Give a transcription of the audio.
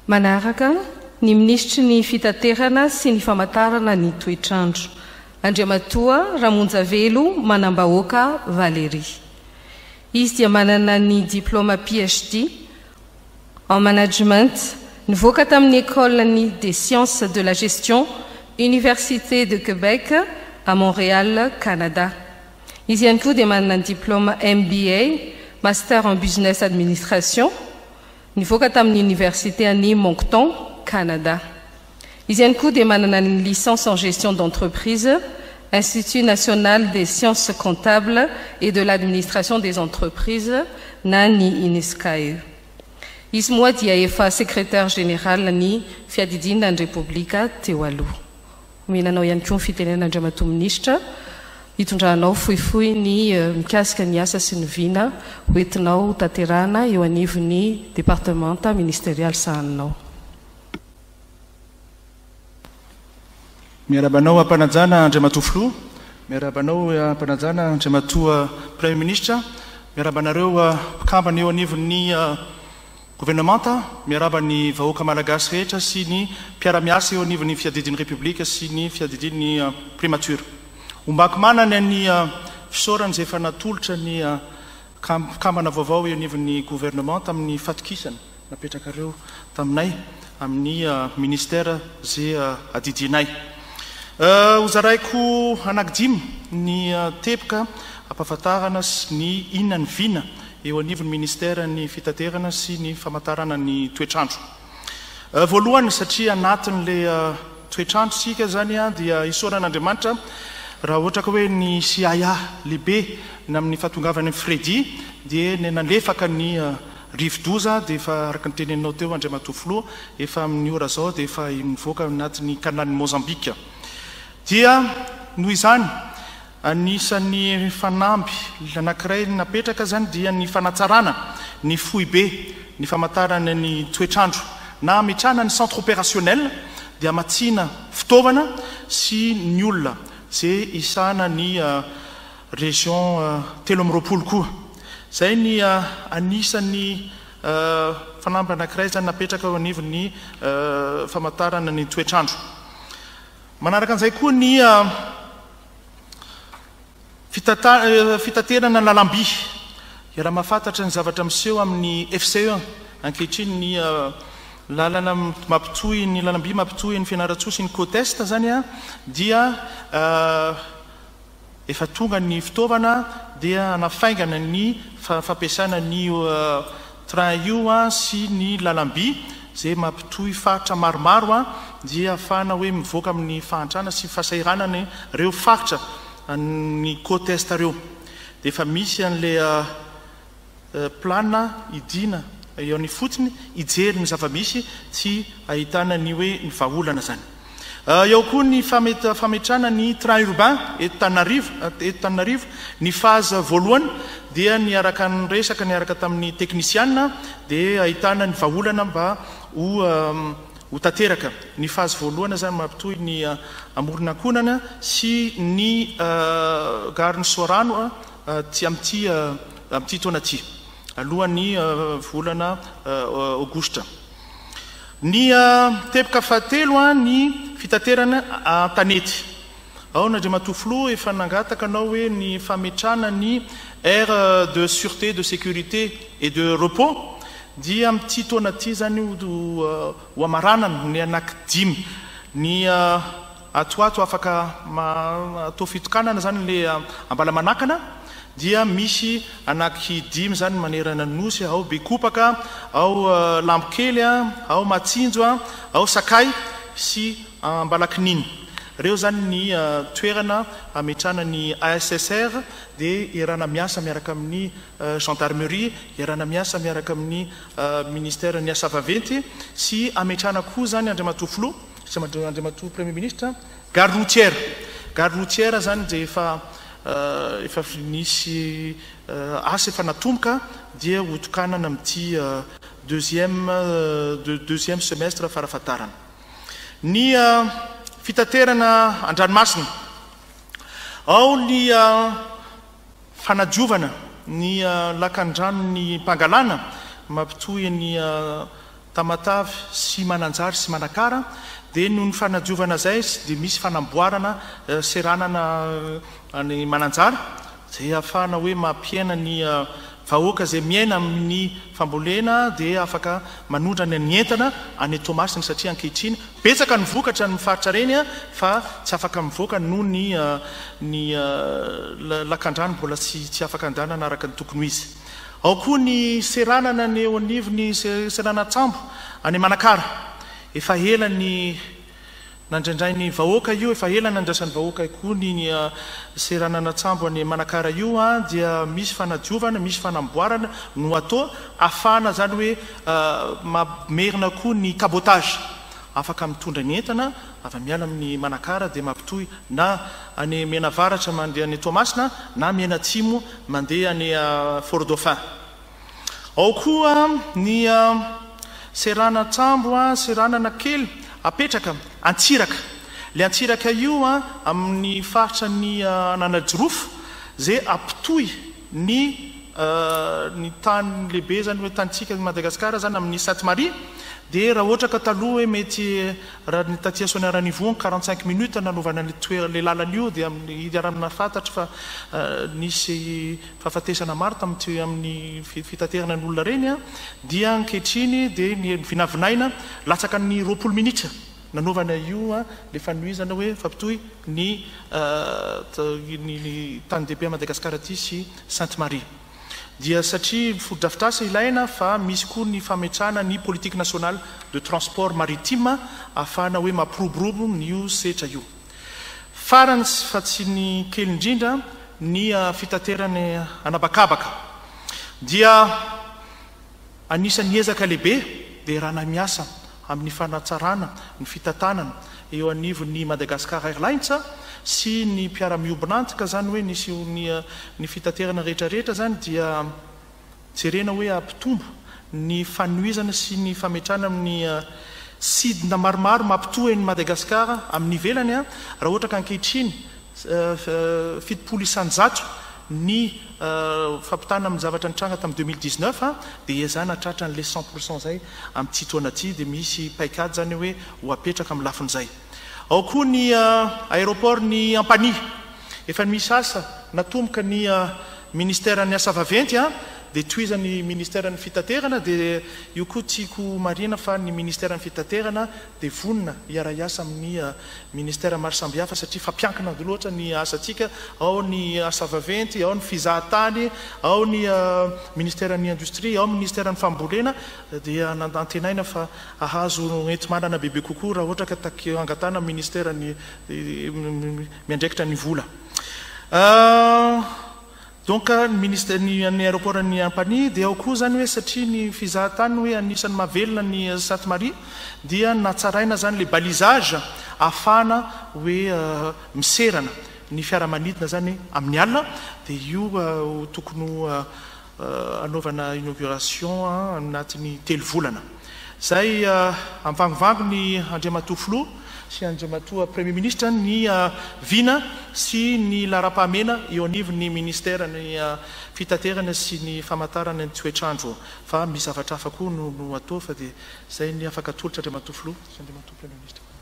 Manaraka, ny Minisitry ny Fitaterana sy ny Famantarana ny Toetr'andro, Andriamatoa Ramonjavelo Manambahoaka Valérie. Izy dia manana ny diplaoma PhD en Management nivoaka tamin'ny École-n'ny des Sciences de la Gestion, Université de Québec à Montréal, Canada. Izy ihany koa dia manana ny diplaoma MBA, Master en Business Administration, nivoaka tamin'ny Oniversite an'i Moncton, Canada. Izy ihany koa dia manana ny Licence en Gestion d'Entreprise, Institut National des Sciences Comptables et de l'Administration des Entreprises na ny Inescae. Izy moa dia efa Secrétaire Général ny Fiadidiana ny Repoblika teo aloha. Omena anao ihany koa ny fitenenana Andriamatoa Minisitra, hitondranao fohifohy ny mikasika ny asa sy ny vina hoentinao hotanterahana eo anivon'ny departemanta ministerialy sahaninao. Miarahaba anao am-panajana Andriamatoa Filoha, miarahaba anao am-panajana Andriamatoa Praiminisitra, miarahaba anareo mpikambana eo anivon'ny Governemanta, miarahaba ny vahoaka Malagasy rehetra sy ny mpiara-miasa eo anivon'ny Fiadidian'ny Repoblika sy ny Fiadidian'ny Primature. Ombako manana ny fisaorana izay efa natolotra ny mpikambana vaovao eo anivon'ny Governemanta amin'ny fatokisana napetrakareo taminay amin'ny ministère ze adidinay. Hozaraiko anakidimy ny teboka ampahafantarana sy ny inona ny vina eo anivon'ny ministère ny fitaterana sy ny famantarana ny toetr'andro. Voalohany satria anatin'le toetr'andro isika zany dia isaorana Andriamanitra raha ohatra ka hoe nisy ahiahy lehibe ny amin'ny fahatongavan'i Freddy dia nalefaka ny Rivodoza dia efa araka ny teneninao teo Andriamatoa Filoha, efa amin'ny ora izao dia efa mivoaka anatin'ny canalin'i Mozambique. Dia noho izany, anisan'ny fanamby anankiray napetraka izany dia ny fanatsarana ny foibe ny famantarana ny toetr'andro na hametrahana ny centre opérationnel dia hamatsiana fitaovana sy ny olona izay hisahana ny Région 23 koa. Izay ny anisan'ny fanamby anankiray izany napetraka eo anivon'ny famantarana ny toetr'andro. Manaraka an'izay koa ny fitaterana lalamby. Iaraha-mahafantatra ny zavatra miseho amin'ny FCE ankehitriny ny lalana mampitohy ny lalamby mampitohy ny Fianarantsoa sy ny Côte Est izany dia Efa tonga ny fitaovana dia hanafaingana ny fampiasana an'io train io sy ny lalamby izay mampitohy faritra maromaro dia ahafahana hoe mivoaka amin'ny fahantrana sy fahasahiranana ireo faritra ny côte est ireo. Dia efa misy an'ilay Plan hidiana eo any ifotony hijery ny zava-misy tsy ahitana ny hoe ny vahaolana izany. Eo koa ny fametrahana ny train urbain eto Tananarivo, eto Tananarivo. Ny phase voalohany dia niaraka niresaka niaraka tamin'ny teknisiana dia ahitana ny vahaolana mba ho ho tanteraka. Ny phase voalohany izany mampitohy ny Amoron'Ankohonana sy ny garin'i Soarano Aty amin'ity amin'ity taona ity, alohan'ny volana aogositra. Ny teboka fahatelo, ny fitaterana an-tanety. Ao Andriamatoa Filoha efa nangataka anao hoe ny fametrahana ny aire de sûreté, de sécurité et de repos dia amin'ity taona ity izany ho hamaranana ny anaky dimy. Ny Ato ho ato afaka atao fitokanana izany le Ambalamanakana dia misy anaky dimy izany manerana ny Nosy, ao Bekopaka, ao Lambokely, ao Mahatsinjo, ao Sakay sy Ambalakinina. Ireo izany ny toerana ametrahana ny ASSR dia iarahana miasa miaraka amin'ny gendarmerie, iarahana miasa miaraka amin'ny ministère ny asa vaventy sy ametrahana koa izany Andriamatoa Filoha. Andriamatoa Premier Ministre, gare routière. Gare routière zany dia efa efa nisy asa efa natomboka dia ho tokanana amin'ity deuxième deuxième semestre farafahatarany. Ny fitaterana an-dranomasina, ao ny fanadiovana ny lakandranon'ny Pangalana mampitohy ny Tamatave sy Mananjary sy Manakara, dia noho ny fanadiovana izay dia misy fanamboarana seranana any Mananjary izay ahafahana hoe mampihena ny vahoaka izay miaina amin'ny fambolena dia afaka manondrana ny entana any Toamasina satria ankehitriny betsaka ny vokatra any amin'ny faritra ireny fa tsy afaka mivoaka noho ny ny lakandrano mbola tsy tsy afaka andehanana araka ny tokony ho izy. Ao koa ny seranana ny eo anivon'ny seranan-tsambo any Manakara. Efa ela ny Nandrandrain'ny vahoaka io, efa ela nandrasan'ny vahoaka koa ny seranana-tsambo any Manakara io dia misy fanadiovana, misy fanamboarana no atao ahafahana zany hoe mamerina koa ny cabotage, afaka mitondra ny entana avy miala amin'ny Manakara dia mampitohy na any Menavaratra mandeha any Toamasina na Menatsimo mandeha any Fort Dauphin. Ao koa ny seranan-tsambo, seranana kely apetraka Antsiraka. Ilay Antsiraka io amin'ny faritra ny Analanjirofo izay ampitohy ny ny tany lehibe izany hoe tanintsika Madagasikara izany amin'ny Sainte Marie dia raha ohatra ka taloha hoe mety raha ny taty Soanierana-Ivongo 45 minutes nanaovana an'ilay toerana ilay lalana io dia amin'ny iaraha-manana fantatra fa nisy fahafatesana maro tamin'ity amin'ny fitaterana ny olona ireny dia ankehitriny dia ny vinavinaina latsaka ny 20 minitra nanaovana io ilay fanohizana hoe fampitohy ny ny tany dehibe Madagasikara aty sy Sainte Marie dia satria fotodrafitrasa ilaina fa misy koa ny fametrahana ny politique nationale de transport maritime ahafahana hoe mampiroborobo ny io setra io. Farany fa tsy ny kely indrindra, ny fitaterana an'habakabaka dia anisan'ny ezaka lehibe dia iarahana miasa amin'ny fanatsarana ny fitantanana eo anivon'ny Madagascar Airlines sy ny mpiara-miombon'antoka izany hoe ny ny fitaterana rehetra rehetra izany dia Jerena hoe hampitombo ny fanohizana sy ny fametrahana amin'ny sidina maromaro mampitohy an'i Madagasikara amin'ny ivelany raha ohatra ka ankehitriny 70 isan-jato ny fampitahana amin'ny zavatra nitranga tamin'ny 2019 dia ezahina hatratra an'ilay 100% izay amin'ity taona ity dia misy paikady izany hoe ho apetraka amin'ny lafin'izay. Ao koa ny aéroport ny Ampanihy. Efa misy asa natomboka ny ministeran'ny asa vaventy dia tohizan'ny ministeran'ny fitaterana dia io koa tiako ho marihina fa ny ministeran'ny fitaterana dia vonona hiara-hiasa amin'ny ministera maro sambihafa satria fampiankina loatra ny asantsika, ao ny asa vaventy, ao ny fizahan-tany, ao ny ministeran'ny industrie, ao ny ministeran'ny fambolena dia antenaina fa hahazo enti-manana bebe kokoa raha ohatra ka taky angatahana amin'ny ministeran'ny miandraikitra ny vola. Donc ny ministère ny ny aéroport ny Ampanihy dia ao koa zany hoe satria ny fizahan-tany hoe anisan'ny mahavelona ny Sainte Marie dia natsaraina zany le balisage ahafahana hoe miserana ny fiaramanidina zany amin'ny alina dia io tokony ho hanaovana inauguration anatin'ny 3 volana. Izay amivangovango ny Andriamatoa Filoha sy Andriamatoa Premier Ministre ny vina sy ny laharam-pahamena eo anivon'ny Ministeran'ny Fitaterana sy ny Famantarana ny Toetr'andro fa misy zavatra hafa koa no atao fa dia izay ny afaka atolotra Andriamatoa Filoha sy Andriamatoa Premier Ministre.